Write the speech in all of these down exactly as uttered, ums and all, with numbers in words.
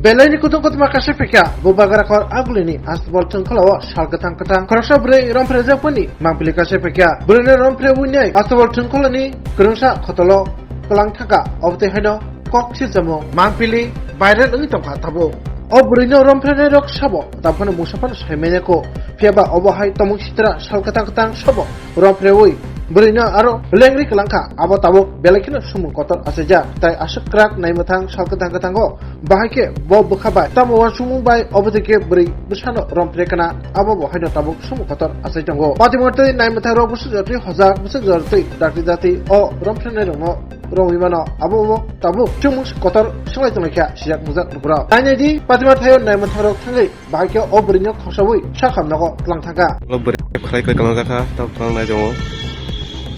Belaini kutung kutuma kaisa phaikha, bubagra kor agulini Astabal thwngkhwlao sal kwthang kwthang khoroksa bwrwi romphrejakmani mangpili kaisa phaikha. Bwrwino romphrewi nai Astabal thwngkhwlani kwrwngsa khotolo kwlang thangkha, obotwi haino kok sirjamo mangpili viral wngwi tongkha tabuk. O bwrwino romphrenairok sabo tamphano mungsa phano saimainai kho, phiyaba obo hai tomung sitra sal kwthang kwthang sabo romphrewui bwrwino aro lengri kwlangkha, abo tabuk belai kheno sumung kotor achaijak. Tai aswk kwrak naimwthang sal kwthang kwthango bahai khe bo bwkha bai tamo uansukmung bai obo twi khe bwrwi bwsano romphrei kana, abo bo haino tabuk sumung kotor achai tongo. Patimortwi naimwthangrok bwswk jotwi hojak, bwswk jotwi dakti dakti o romphrewnairokno romwi mano, abo bo tabuk chumung kotor swlai tonglaikha sijak nukjak lukurok. Nainai di, Patimorthaio naimwthangrok thangwi bahai khe o bwrwino khorsaui sakham nogo tlang thangkha. O bwrwi khlai khlai tongjakha, tabuk tlang nai tongo.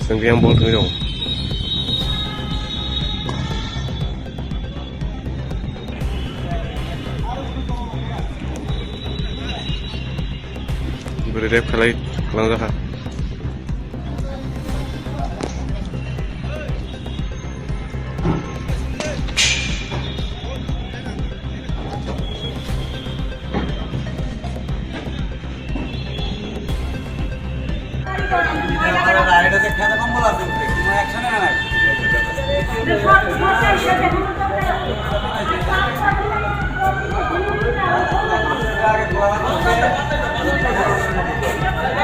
Chwng yang bol thangwi tongo. Bwrwi rep khlai tongjakha.